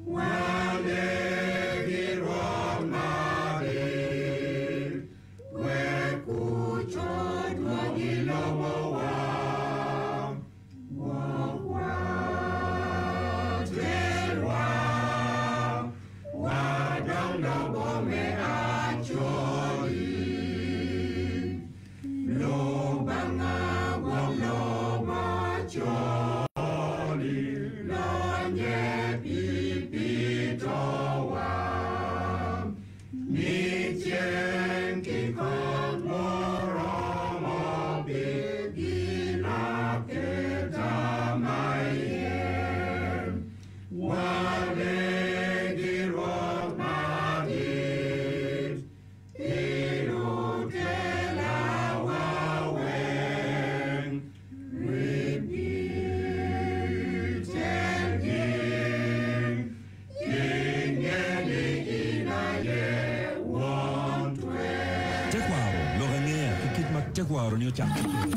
Walegi Rwot madit, wek kuc odwog i lobowa. Gwokwa, telwa, wadong lobo me Acholi. Lubanga gwok lobo Acholi, lonye pi pitowa. Mi ceng ki kot muromo pi ginaketa ma iye. Walegi Rwot madit, pi lutelawa weng. Ribgi, telgi, kinge ni in aye Won Twer. Tekwaro, lok angeya ki kit ma tekwaro-ni ocakke kwede.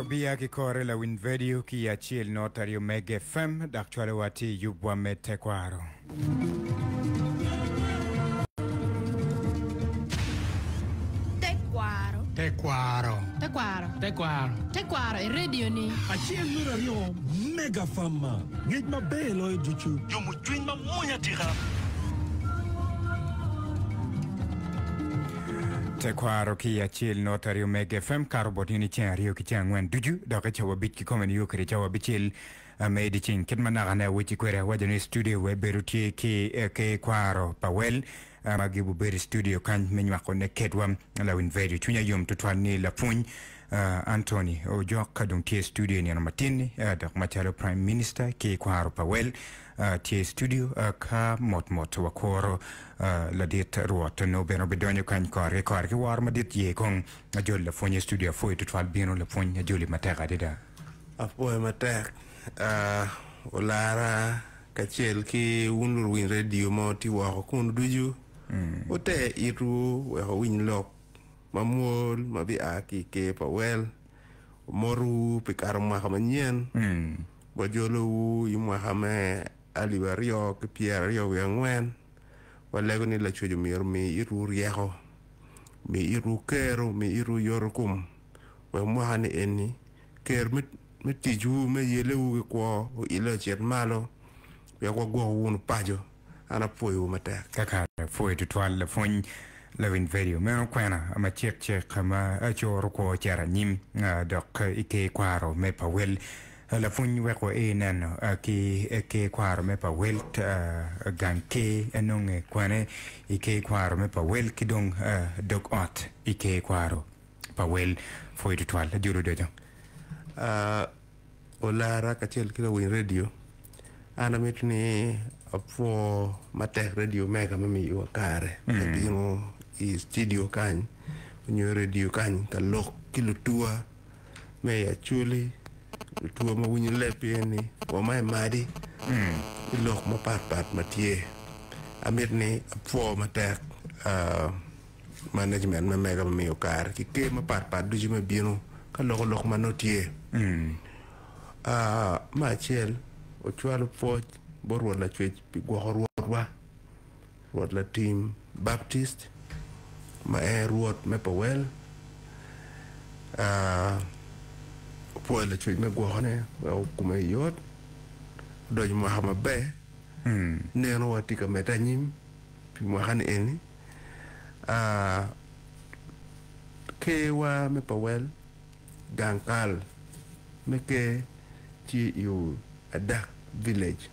Wabia ki kore lawiny vedio ki i acel not aryo Meg FM dok cwalowa tye i yubwa me tekwaro. Tekwaro. Tekwaro. Tekwaro. Tekwaro. Tekwaro i redio ni. Acel ngut aryo Mega Farmer, ngec maber loyo ducu. Yomo cwiny ma mwonya atika. Tekwaro ki i acel not aryo Meg FM kato bot in i ceng aryo ki ceng angwen ducu dok i cawa abic kikome nio kwede cawa abicel me i dyeceng. Kit ma naka ne awecci kwede awaco ni studio wek bedo tye ki ki kwaro pa wel ma gibubedo i studio kany me nywako ne kedwa lawiny vedio. Cwinya yom tutwal ni lapwony Anthony Ojok ka dong tye i studio i nino matin-ni dok macalo Prime Minister ki kwaro pa wel tye i studio ka mot mot wakuro ladit Rwot nongo bene obidonyo kany kore ki kore ki woro madit ye kong ajoli lapwony i studio apwoyo tutwal bino lapwony ajoli matek adada. Apwoyo matek olara kacel ki wun luwiny radio ma wutye woko kunu ducu wuter itwu wek wuwiny lok ma mwol ma bia ki i ker pa wel omotowu pi kato mwaka manyen wajolowu i mwaka me alip aryo ki pyeraryo wiye angwen. Walego ni Lacwec omyero omi itwu ryeko, omi itwu kero, omi itwu yotokom, wek mwaka-ni eni ker me ticwu, me yellewu ki kwo oile ocit malo, wek wagwokwu wunu paco. An apwoyowu matek. Kakare, apwoyo tutwal lapwony lawiny vedio. Meno kwena macek cek ma coro kwo cito anyim dok i ker kwaro me pa wel. Lapwony wek wa i neno ki ker kwaro me pa wel gang ker nonge kwene i ker kwaro me pa wel ki dong dog ot i ker kwaro pa wel. Pwoyo tutwal ajolo odoco. Olara kacel ki lawiny redio, an amito ni apwo matek redio mega me miyowa kare me bino i studio kany nyo i redio kany ka lok ki lutuwa me i Acholi, lutuwa ma winyo leb eni wa ma i Madi ki lok mapat pat ma tye. Amito ni apwo matek management me mega me miyo kare ki ker mapat pat ducu me bino ka loko lok ma nongo tye. Me acel ocwalo pwoc bot Rwot Lacwec pi gwoko Rwotwa, Rwot Latim Baptist ma en Rwot me Powel. Opwoyo Lacwec me gwokone wek okume yot, odonyo mwaka maber, nenowa tye ka medde anyim pi mwaka-ni eni. Kerwa me Pawel, gang kal me ker tye i Adak Village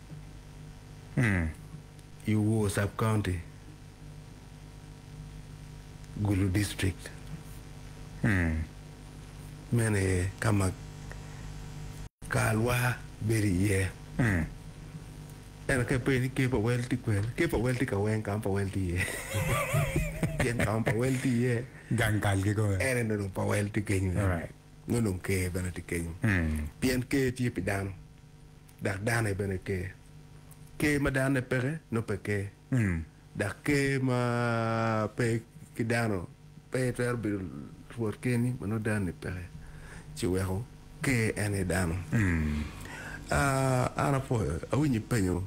i Owor Sub County, Gulu District. Meno aye ka ma kalwa bedo iye. Ento ka ipenyo ni ker pa wel tye kwene, ker pa wel tye ka weng ka ma pa wel tye iye. Pien ka ma pa wel tye iye, Gang kal kikome. en aye nongo dong pa wel tye kenyo. Nongo dong ker bene tye kenyo. Pien ker tye pi dano, dok dano aye bene ker. Ker ma danone peke, nongo pe ker. Dok ker ma pe ki dano, pe twero bedo rwot keni ma nongo dano-ni peke, ci weko ker en aye dano. An apwoyo, awinyo ipenyo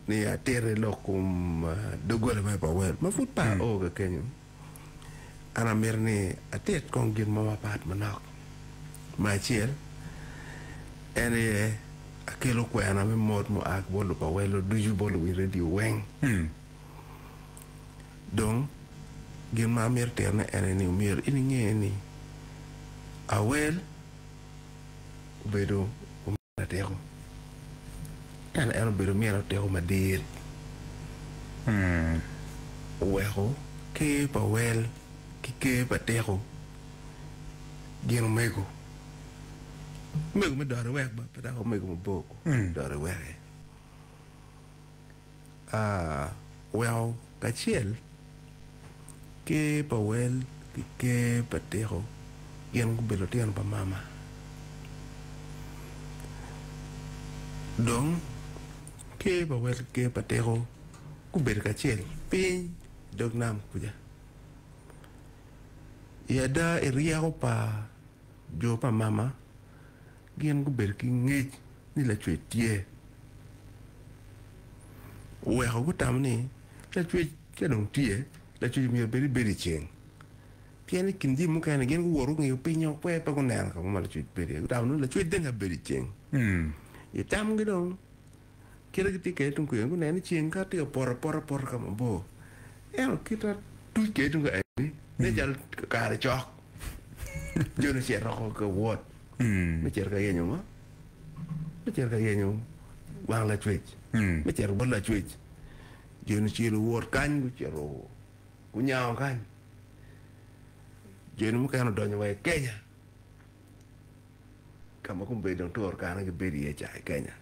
ni atir lok kom doggola me Pawel ma pud pe ao ka kenyo. An amito ni atit kong gin mo mapat manok. Me acel, en aye akelo kwena me mot mua ki bot lupawelo ducu bot luwiny redio weng. Dong, gin ma amito titone en aye ni omyero in inge ni awel obedo omyero atiko. Ento en obedo omyero atiko madit. Oweko ker pa wel ki ker pa tiko gin omego. Omego me doro iwek ba, pe dok omego mabor ko, doro iweke. Oweko kacel ker pa wel ki ker pa tiko gin gubedo lutino pa mama. Dong ker pa wel ki ker pa tiko gubedo kacel piny i dog nam kuca. I ada i ryeko pa jo pa mama. Gin gubedo ki ngec ni Lacwec tye. Oweko gutamo ni Lacwec ka dong tye, Lacwec myero bed ibedo i ceng. Pien i kin jami mukene gin guwoto gungiyo piny okwe pe guneno ka mo ma Lacwec bedo iye. Gutamo ni Lacwec dong abedo i ceng. I tamgi dong, kite gitye kwede tung kwene guneno ni ceng ka tye ka poto apota poto ka mabor. Ento kite tuc kwede tung ka eni nen calo kare cok. Jo-ni ocito oko ka wot me cito ka yenyo ngo? Me cito ka yenyo wang Lacwec, me cito bot Lacwec. Jo-ni ocito wot kany gucito gunyango kany. Jo-ni mukene odonyo wa i Kenya ka ma kombeddi dong Turkana gibedo iye ca i Kenya.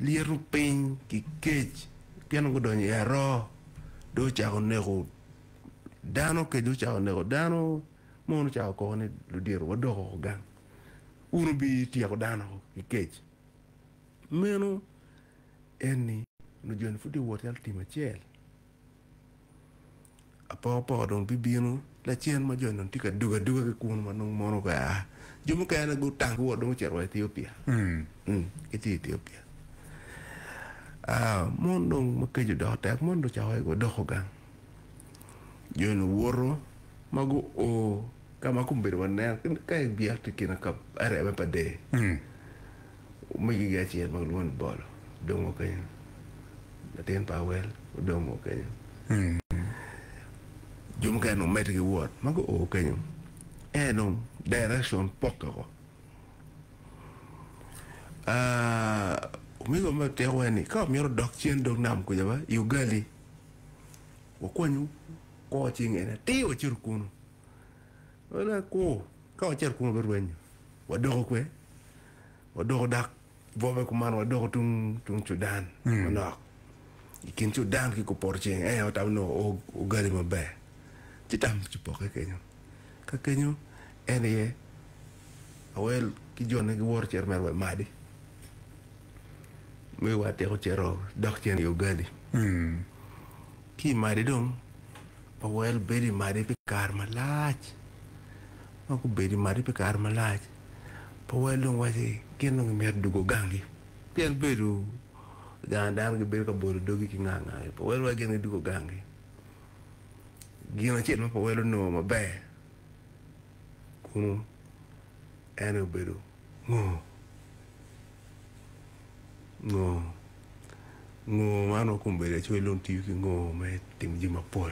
Lyeto piny ki kec pien dong gudonyo i aroo dong ocako neko dano kec ocako neko dano mono ocako koko ni ludito wadok oko gang wun wubi tyeko dano ki kec meno eni onongo joni pud tye wot calo tim acel apokapoka dong bibino lacen ma joni dong tye ka dugo aduga ki kunu ma nongo mono gua jo mukene gutang guwot dong gucito wa Ethiopia gitye i Ethiopia mon dong ma kec odoko tek mon dong ocako wadoko gang Jo-ni woto ma guo ka ma kombeddi waneno ka ibyek tye i kine ka areme pa der, omegigi acel ma kilwongo ni Bolo odongo kenyo, latin pa Awel odongo kenyo, jo mukene dong omedde ki wot ma guo kenyo ento dong direction pokke woko. Omego me otiko en ni ka omyero odok cen dog nam kuca ba i Ugali. Wakwanyu kor cing en atir wacito kunu. Wala ku, ka wacito kunu wabirwenyo. Wadoko kwe, wadoko dak bwobe kuman, wadoko tung tung Cudan manok. I kin Cudan ki kupoto ceng, ee watamo ni ogali maber. Ci tam ci pokke kenyo. Ka kenyo en aye awel ki jone giwoto cito mere wa i Madi. Me wa tyeko cito dok cen i Ugali. Ki i Madi dong, Pawel bedo i Madi pi kare malac. Ma gubedo i Madi pi kare malac, Pawel dong waci gin dong gimito dugo gangi. Pien bedo gang dano gibedo ka bolo dogi ki nga nga. Pawel waci gin gidugo gangi. Gin acel ma Pawel onongo maber kunu en aye obedo ngo? Ngo? Ngo man ma kombeddi Acholi dong tiyo ki ngo me timo jami mapol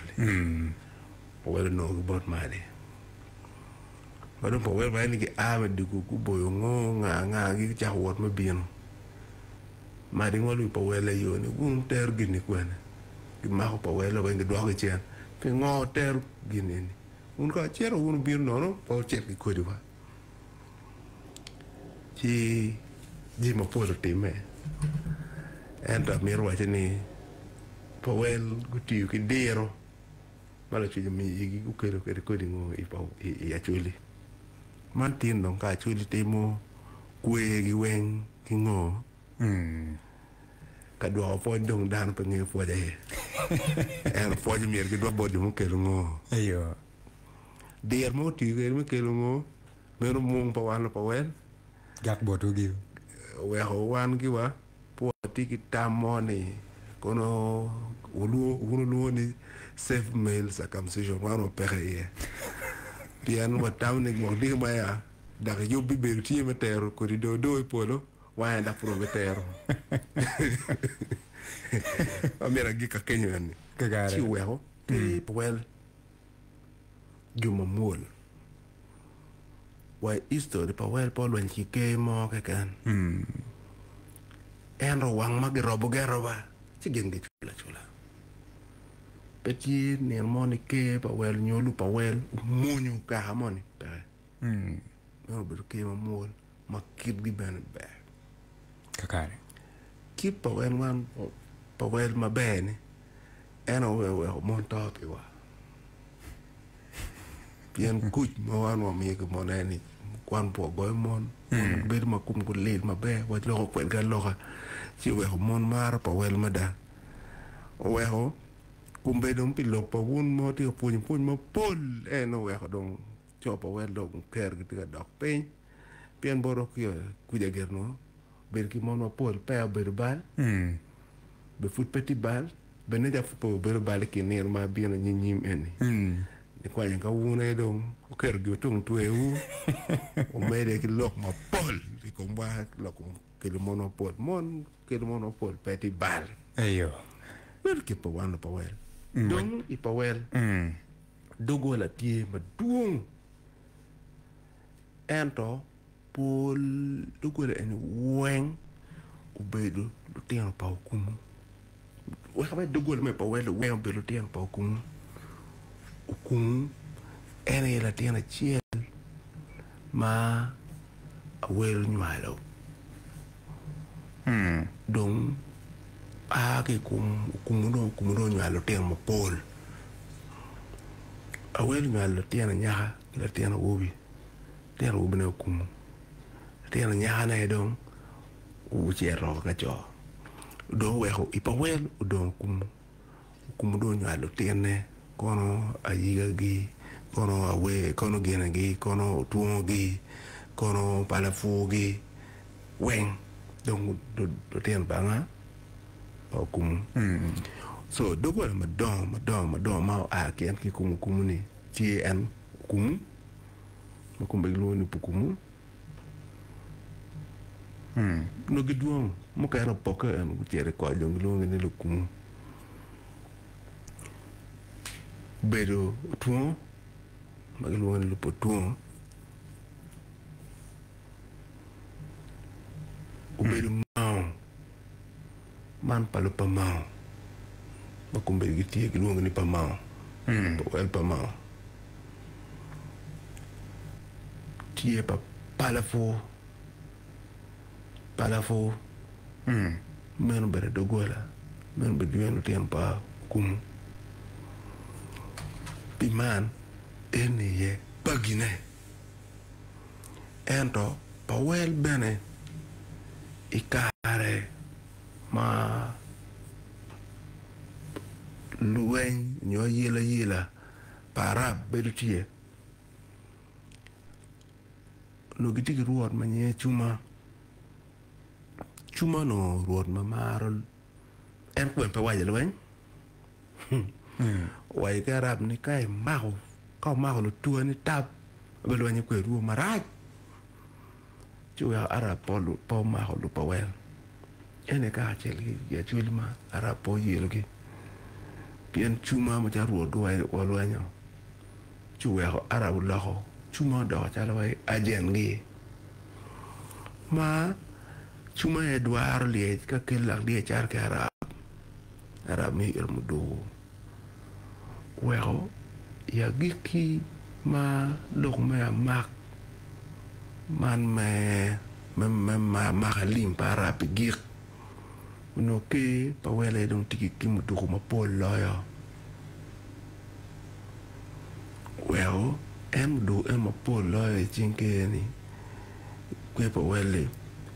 Pawel onongo ki bot mali ma dong Pawel ma en gia me dwogo guboyo ngo nga nga gi gucako wot me bino madi ngolo wi Pawel ayo ni wun wutero gin-ni kwene gimako Pawel weng gidwoko ki cen pingo wutero gin eni wun ka wucito wun wubino nono pe wucit ki kodiwa. Ci jami mapol otimme, ento amito wacci ni Pawel gutiyo ki diro ma Lacwec omiyo igi gukelo kwede kodi ngo i Acholi. Man tin dong ka Acholi timo kwergi weng ki ngo, ka dwoko pwoc dong dano pe ngeyo pwoc aye, ento pwoc myero gidwok bot jo mukelo ngo. Diro ma otiyo kwede me kelo ngo? Meno mung pa wan lupawel. Gak botwu giwu. Oweko wan giwa pe watye ki tam mo ni kono wun wulwongo ni safe male circumcision wan wapeke iye pien watamo ni gwok diki ma ya dok yub bibedo tye me tero kodi do do i polo wan aye dok pud wabitero. Amyero agik ka kenyo eni ci oweko ki pawel. jo mamwol wa i history pa wel pe olweny ki ker mo keken ento wang ma girobogi aroba ci gin giculo acula pe tye nino mo ni ker pa wel nyo lub pa wel omonyo kaka moni peke meno obedo ker mamwol ma kitgi bene ber Kakare. Kit pa wel man pa wel maber ni En aye oweko mon to piwa. Pien kuc ma wan wamiyo ki mon en ni wan pe wagoyo mon, mon gibedo ma komgi olil maber, waloko kwedgi aloka ci oweko mon maro pa wel mada. Oweko kombe dong pi lok pa wun ma wutye ka pwonyo pwony mapol en oweko dong co pa wel dong kergi tye ka dok piny. Pien botwa kuca gire nongo bedo ki mon mapol peya obedo bal, be pud pe tye bal, bene ca pud pe obedo bal i kin nino ma bino anyim nyim eni. Nikwanyo ka wun aye dong wuketo gin tung twewu, wumede ki lok mapol i komwa, lok kom kelo mon mapol. Mon kelo mon mapol pe tye bal. Eyo. Meno kit pa wan lupawel. Dong i pawel, doggola tye madwong. Ento pol doggola eni weng obedo lutino pa okumu. Wek abed doggola me pa wel weng obedo lutino pa okumu. Okumu en aye latin acel ma awel onywalo. Dong a ki i kom okumu dong okumu dong onywalo lutino mapol. Awel onywalo latin anyaka ki latin awobi. Latin awobine okumu, latin anyakane dong ocito ka co. Dong oweko i pa wel odong okumu, okumu dong onywalo lutinne kono ayigagi, kono awer, kono ginegi, kono otwongogi, kono palapurgi weng dong lutino pa anga? Pa okumu. So doggola madongo madongo madongo ma oa ki en ki i kom okumu-ni tye en okumu. Ma kome gilwongo ni Pukumu. Nongo gidwong, mukene opokke ento gucito i koc dong gilwongogi ni Lukumu. Obedo otwongo ma gilwongo ni Lupotwongo. Obedo Mao, man pa Lupamao ma kombeddi gitye gilwongogi ni Pamao, wel pa Mao. Tye pa Palapur, Palapur meno obedo doggola meno obedo jwero lutino pa Okumu. Pi man eni aye pagine. Ento pa wel bene i kare ma lweny nyo ayelayela pa Arab bedo tye, onongo gitye ki rwot ma nyinge Cuma. Cuma onongo rwot ma maro en kome pe waco lweny. Owaco ki Arab ni ka imako ka wumako lutwa ni tap abilwenyo kwedwu marac ci oweko Arab pe omako lupa wel. Ene kaka acel ki Acholi ma Arab pe oyelogi pien cuma macalo Rwot guwaco ni walwenyo ci oweko Arab oloko cuma odoko calo wai ajengi ma cuma aye dwaro lyec ka kelo lak lyec calo ki Arab. Arab me ito muduku oweko i agikki ma lok me amak man me mako alim pa Arab pi gik onongo ker pa wel aye dong tye ki muduku mapol loyo oweko en muduku eno mapol loyo i cing ker-ni ker pa wel-li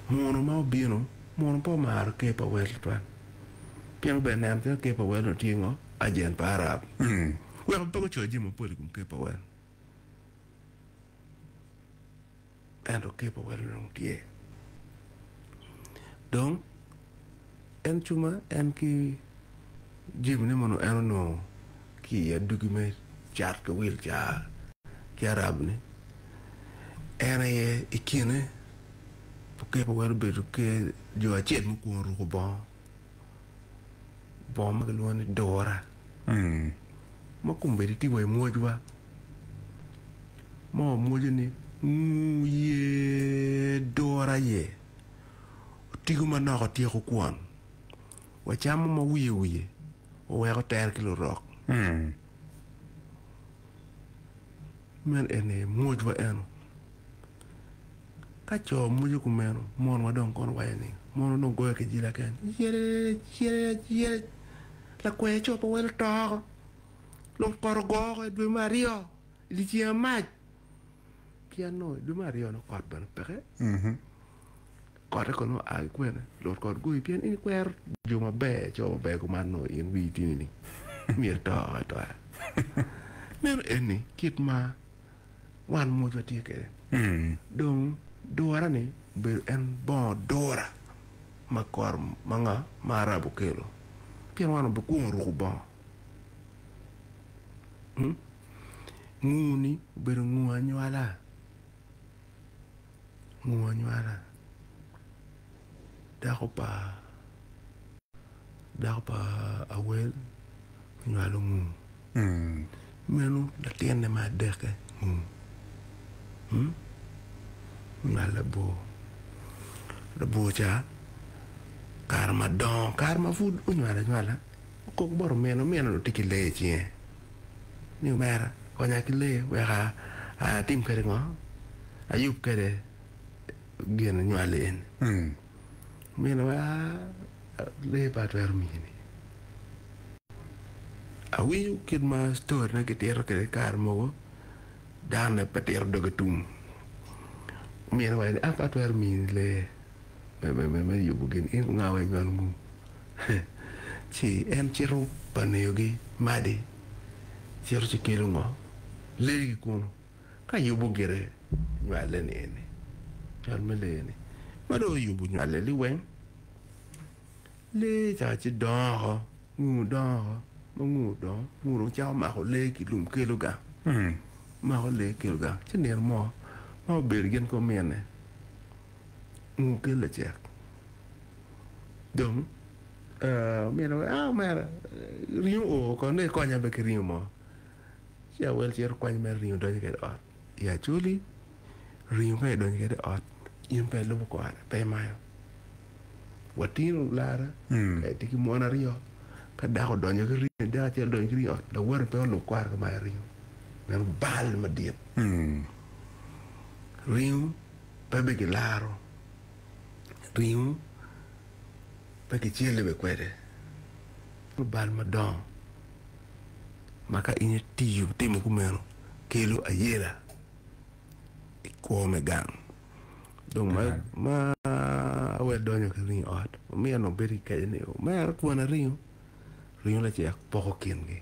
muno ma obino muno pe omaro ker pa wel tutwal. Pien obedo neno calo ker pa wel onongo tye ngo? Agent pa Arab. Weko pe gucoyo jami mapol i kom ker pa wel. Ento ker pa wel onongo tye. Dong, en cuma en ki jamine ma onongo en onongo ki i adwogi me cat ki wil ca ki Arab-ni, en aye i kine Ker pa wel obedo ker jo acel mukwongo ruko bongo, bongo ma kilwongo ni dura ma kombeddi tye wa i mwocwa ma wamwoco ni nguu ye dura ye otigo manok otyeko kwon wacamo ma wiye wiye waweko tere ki lurok. Meno eni mwocwa eno. Ka co mwoco kumeno, monwa dong kono waco ni, Mon onongo goyo ki jila keken, Yelelele, yelelele, yelelele, lakwer co pe welo to oko, dong kot ogo oko i dwe me aryo, i dyeceng amac. Pien nongo i dwe me aryo nongo kot bene peke. Kotte kono oa ki kwene? Lut kot goyi pien in ikwero jo maber, co maber kuman nongo in wii tye ni myero ito oko atoya. Meno eni kit ma wan mocwa tye kwede. Dong Dura ni obedo en bongo dura ma kor ma nga ma Arab okelo. Pien wan obikwongo ruko bongo. Hmm? Ngu ni obedo ngu anywala. Ngu anywala. Dako pa dako pa awel onywalo ngu. Meno latinne me adekke ngu. Hmm? Onywalo labwor. Labwor ca kare ma dongo, kare ma pud onywalo anywala, okok bot omine, omine onongo tye ki lee i cinge. Ni omera, konya ki lee wek atim kwede ngo? Ayub kwede gin nywali eni. Omine wek lee pe atwero mini. Awinyo kit ma story ne kitito kwede kare mogo, dano-ni pe tito doge tum. Omine owaco ni an pe atwero mini lee me yubo gin in nga wa inywalo nguu. Ci en cito pa neyogi madi cito ci kelo ngo lee ki kunu ka yubo gire nywale ni eni nywal me lee ni ma dong oyubo nywale liweng lee ca ci dongo oko nguu dongo oko ma nguu odongo nguu dong cako mako lee ki lum kelo gang mako lee kelo gang ci nino mo ma obedo gin ki omine nguu kelo lacek dong omine owaco ah omera ringo oo oko nongo ikonya bene ki ringo mo ci awel cito kwanyo mere ringo donyo kwede i ot i acholi ringo ka idonyo kwede i ot in pe ilubo kore pe imayo watino lara ka itye ki mon aryo ka dako odonyo ki ringo dako acel odonyo ki ringo i ot lawote pe olub kore ka mayo ringo meno bal madit ringo pe bene kilaro ringo pe kicele bene kwede bal madongo ma ka in itiyo itimo kumeno kelo ayela i kwo me gang dong ma awel donyo ki ringo i ot omiyo onongo bedo ki kece ni omera kwona ringo ringo lacek poko kingi.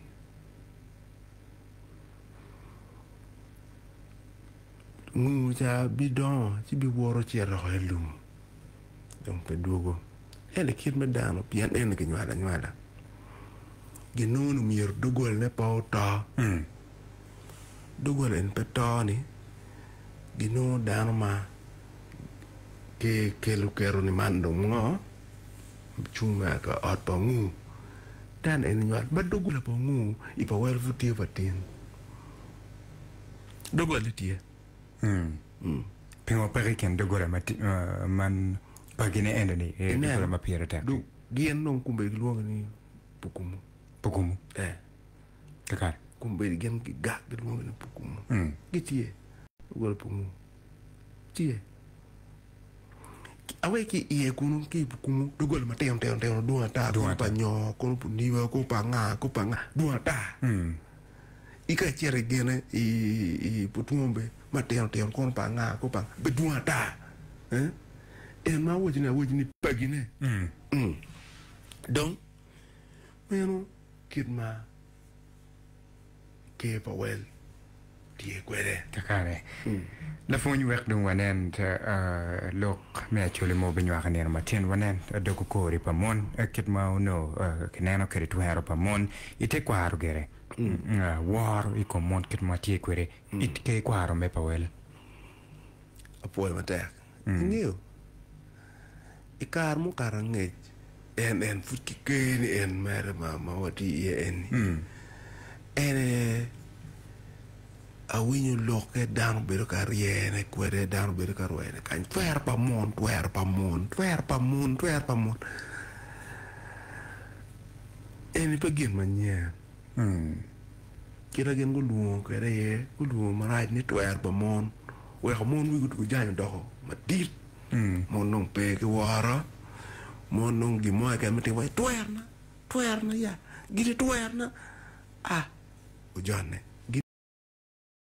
Nguu ca bidongo ci biwoto cito woko i lum dong pe dwogo. Ento i kit me dano pien eni kinywalo anywala, ginongo ni myero dogolane pe oto. Dogola eni pe to-ni ginongo dano ma kelo keto ni man dong ngo cung me ot pa nguu. Dano eni nywal ma dogola pa nguu i pa wel pud tye pa tin. Dogola tye. Pingo peko i kin dogola man pagine eno ni dogola ma pire tek? Gin dong kombeddi gilwongo ni pukumu. Pukumu? Eh. Kakare. Kombeddi gin gigak gilwongo ni pukumu. Gitye. Dogola pukumu tye. Awe ki iye kunu ki i pukumu dogola matino tino tino dwong ata kunu pa nyo kunu pa oniba kunu pa anga kunu pa anga dwong ata. I ka icito i gine i putwombe matino tino kono pa anga kono pa anga be dwong ata en ma awaco ni awaco ni pagine dong meno kit ma ker pa wel tye kwede. Kakare. Lapwony wek dong wanen lok me acholi mo binywako nino matin wanen dogo kori pa mon kit ma onongo kineno kwede twero pa mon i te kwaro gire. Woro i kom mon kit ma tye kwede i te kwaro me pa wel. Apwoyo matek. Ingeyo, i kare mukato angec, en en pud ki ker ni en mere ma ma watye iye eni, en aye awinyo lokke dano bedo ka ryene kwede, dano bedo ka rwene kany, twero pa mon, twero pa mon, twero pa mon, twero pa mon. Eni pe gin manyen. Kit ma gin gulwongo kwede aye, gulwongo marac ni twero pa mon, oweko mon wigi ojanyo odoko madit. Mon dong pe ki woro, mon dong gin mo keken me timo, twerona, twerona ya, gini twerona, ah, ojonne.